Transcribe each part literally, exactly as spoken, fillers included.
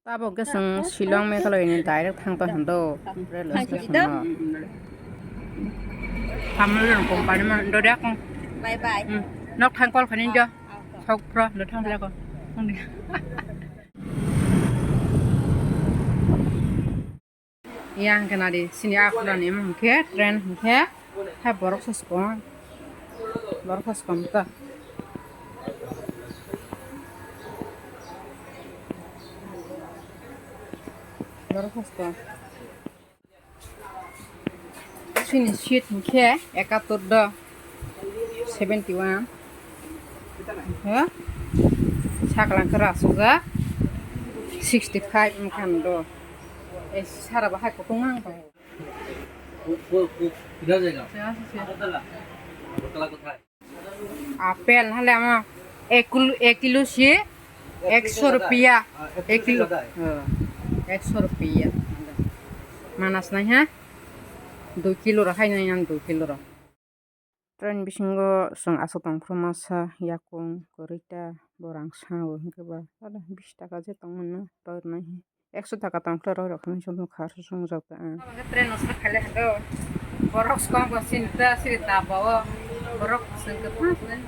Tabok khe chwng Shillong, Meghalaya ni direct thang tong hwn do, railway station o. Hamle company man do dak. Bye bye. Hmm. Nok thang call khani do. Sok pro do thang bla ko. Yang kena di sini aku nani mungke train mungke. Hai borok sasko. Borok sasko mta. Borok sasko. Sini seat hwnkhe ekatur do, seventy one. Hwnkhe saklang khe rasukjak sixty five wngkha do. Eh, sara bahai kutung ang. वो, वो, वो किधर जाएगा? यहाँ से, से। अगरतला। अगरतला को था। Apple hale ama ek kilo, ek kilo si ekso rupiya. Ah, ek kilo. Ek kilo. Ekso rupiya. Manas nai ha? Dui kilo rok hai nai ang dui kilo rok. Train bisingo chwng aswk tongphuru masa yakung kwrwi ta borang sao hwnkhe ba ala bish taka je tongmano rw rwnai. Ekso taka tong khe rw rw khe chwng nukha, aswk chwngjak ta ang. Train no sak khaile hwnkhe borok swkang bo sini ta siri ta bao borok chwng kwthang.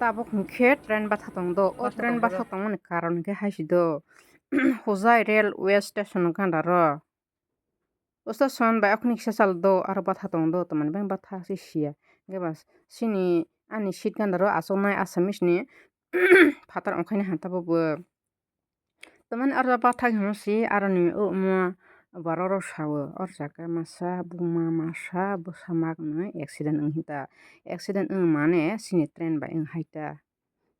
Tabuk hwnkhe train batha tong do. O train batha tongmani karon hwnkhe hai si do. Hojai railway station ganda ro. O station bai akhuni kisa chal do, aro batha tong do, tamani bang batha se siya. Hwnkhe ba sini ani seat ganda ro achuknai Assamese ni phatar ongkhaini hanta bo bo. Tamani aro bathak hino si aroni o omo borok rok sao, o jaga masa buma masa bwsa mak nwi accident wng hinta, accident wng mane sini train bai wng hai ta,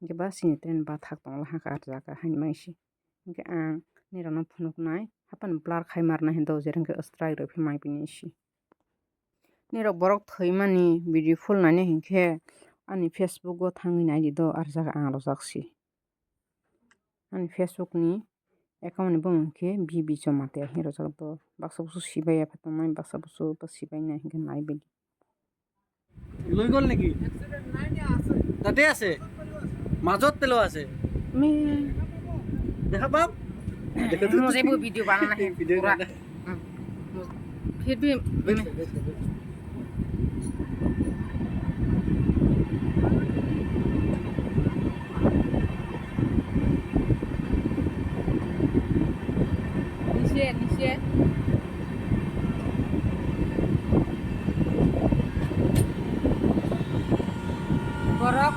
hwnkhe ba sini train bathak tongla haka o jaga haini bai si, hwnkhe ang nirok no phunuk nai haphano blur khai mar nai hinta o jereng khe strike rw phi mai bini si. Nirok borok thwimani video full naina hinkhe ani Facebook o thangwi naidi do, ar jaga ang rwjak si. Ani Facebook ni account ni bumung khe B B Jamatia hinwi rwjak do. Baksa busu sibai ya phatongnai, baksa busu bo sibai nai hinkhe nai bini. Loi gol neki? Tate ase. Majot telo ase. Me. Dekha bab. Dekha tu. Mujhe wo video banana hai. Video pura. Banana. फिर भी नीचे, नीचे। Borok.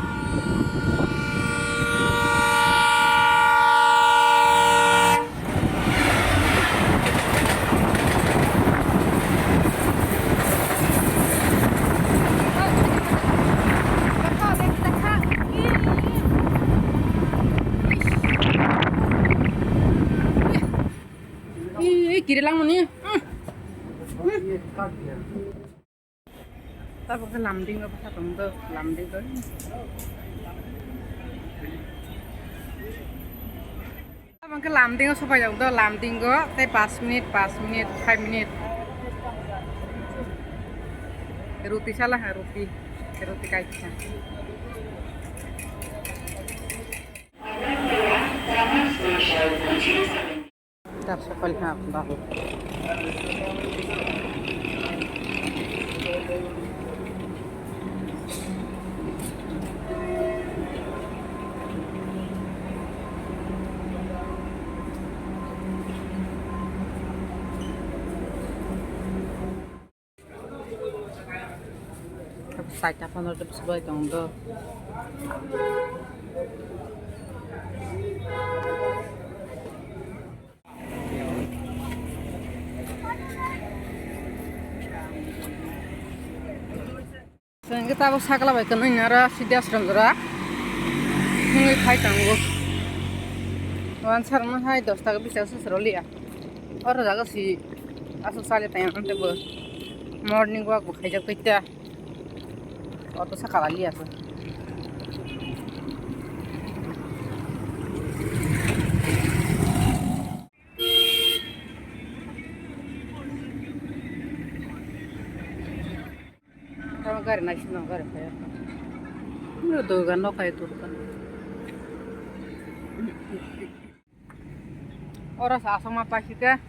Ih, kiri lang mani. Tabuk khe Lumding o bwsa tong do, Lumding o. Tabuk khe Lumding o sopai jak do, Lumding o tei paanch minute, paanch minute, five minute. Ruti sala ha, ruti, ruti kai kha. Dak sokol ha babu. Side taphano swbai tong do. Chwng khe tabuk sakla bai kwnwi nara sidi ashram jora. Thungwi phai tongo. Wansar ma hai dos taka bis taka se sero liya. Oro jaga si aswk chali tong ang tei bo morning walk bo khaijak tei ta. Auto saka laliya to. Gari naisino gari phai. Dogan no kai dogan. Oro sa asoma paisike.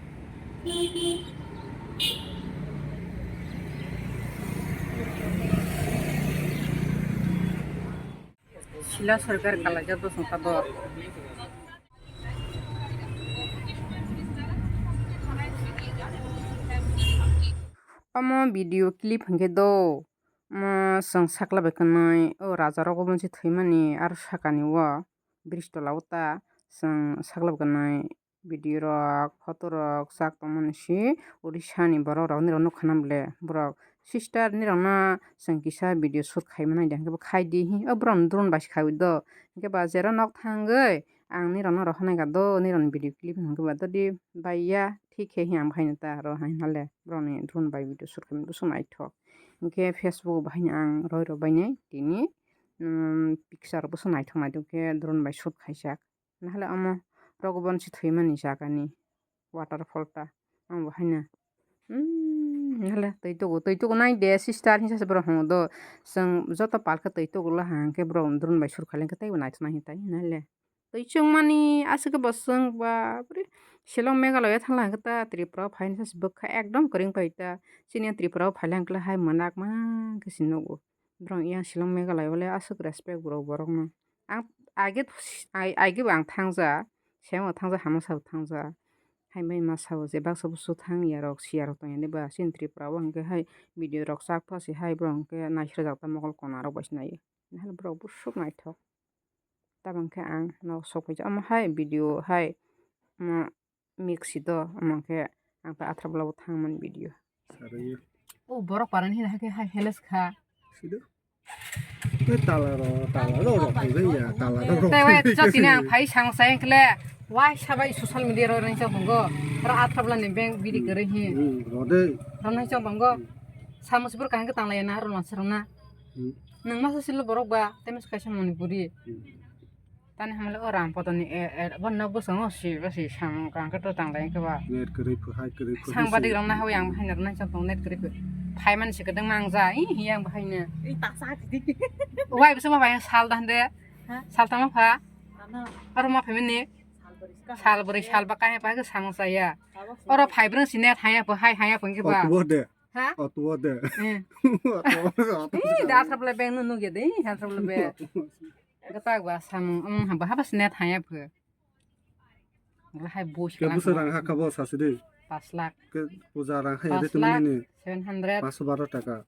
Sila sarkar kalaijak bwswng tabok. Omo video clip hwnkhe do. Omo chwng sakla bai kwnwi o raja rogo bonsi thwimani aro sakani o bridge tola o ta chwng sakla bai kwnwi video rok, photo rok chak tongmani si Odisha ni borok rok nini rok nukha na bole borok sister nini rok no chwng kisa video shoot khai mani de hwnkhe bo khai di hi o borok ni drone bai se khai do hwnkhe ba jera nok thangwi ang nini rok no rohor nai kha do nini rok ni video clip hwnkhe ba dodi bai ya thik khe hi ang bahai no ta aro hai hwnle borok ni drone bai video shoot khai mani bwswk naithok hwnkhe Facebook o bahai no ang roi rw bai nai tini picture bwswk naithok naithok khe drone bai shoot khaijak. Nahale omo rok bonsi thwimani jagani waterfall ta. Omo bo haino. Umm, nahale twi tugo, twi tugo nai de sister hinsa se borok hwngo do. Chwng joto palkhe twi tugo la hwnkhe borok drone bai sur kha lengkhe teibo naithok nai tai nahale. Twi chwngmani aswk bo chwng bapre. Shillong Meghalaya thangla hwnkhe ta Tripura o phainsa se bwkha ekdom kwrwng pai ta. Chini Tripura o phaila hwnkhe hai mwnakma khe se nugo. Borok yang Shillong Meghalaya o le aswk respect bro borok no. Ang age, age bo ang thangja, semo thangja, hamasa bo thangja. Hai bai masa bo je baksa busu thang ya rok, siya rok tong ya de ba. Chini Tripura o hwnkhe hai video rok chak pha se hai borok hwnkhe naisra jak ta mokol kona rok bai se nai. Nahal borok busuk naithok. Tabang khe ang no sok phaija. Omo hai video hai, omo mix si do, omo khe ang ta athra bwla bo thang man video. Sarwi. O borok parani hina khe hai heles kha. Sido. Tei tala ro, tala ro, ro phai bai ya, tala ro, ro. Tei wai phai bai. Chok tini ang phai sang sai khle, wai sabai social media ro ring chok tongo. Ro athra bwla ni bank bidi kwrwi hi. Hmm, ro de. Ro nai chok tongo. Hmm. Samung sibur kaham khe tang lai ya na, ro nang sirang na. Hmm. Nang masa silo borok ba, tei masa kaisa Manipuri. Hmm. Tani hamle o ram podoni e, e, bo nok bwskango si, bo si samung kaham khe to tang lai khe ba. Net kwrwi phu, hai kwrwi phu, sangbadik rok na hawi ang bahai narwknai chong tongo net kwrwi phu. Phai mani se kwdwng ma ang ja, ih, hiya ang bahai no. Ih, ta sa di. Wai bwsa ma bai sal dan de. Ha? Sal tama pha. Ano. Aro ma phai mani. Sal bwrwi ska. Sal bwrwi sal ba kai pa khe samung saya. Abo si. Oro phai brang si net haya phu, hai haya phu khe ba. Otubo de. Ha? Otubo de. Eh. Otubo de, otubo de. Ih, da asra bwla beng no nugya de, ih, asra bwla beng. Gatak ba samung, um, haba haba sine thangya pho. Wala hai bush. Ke busa rang hakha bo sasi de. Pas lakh. Ke puja rang hai de tumani. Pas lakh seven hundred. Paso baro taka.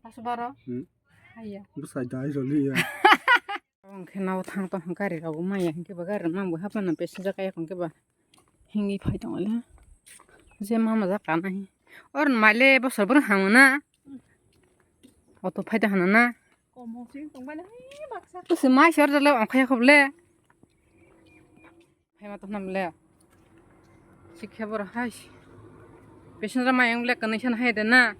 Paso baro? Hmm. Haiya. Busa dai roli ya. Ang khe nao thang tong gari rok maya hingke ba gari rok mang bo hapna passenger kaya hingke ba. Hingwi phai tong le. Je mama ja kana hi. Or maile bosor bwrwng hangna. Auto phai da hana na. Komo sing tong bai na hi baksa. Usi mai sor jale ongkhai khob le. Phai ma to nam le. Sikhe bor hai. Passenger mai ang le kanai san hai de na.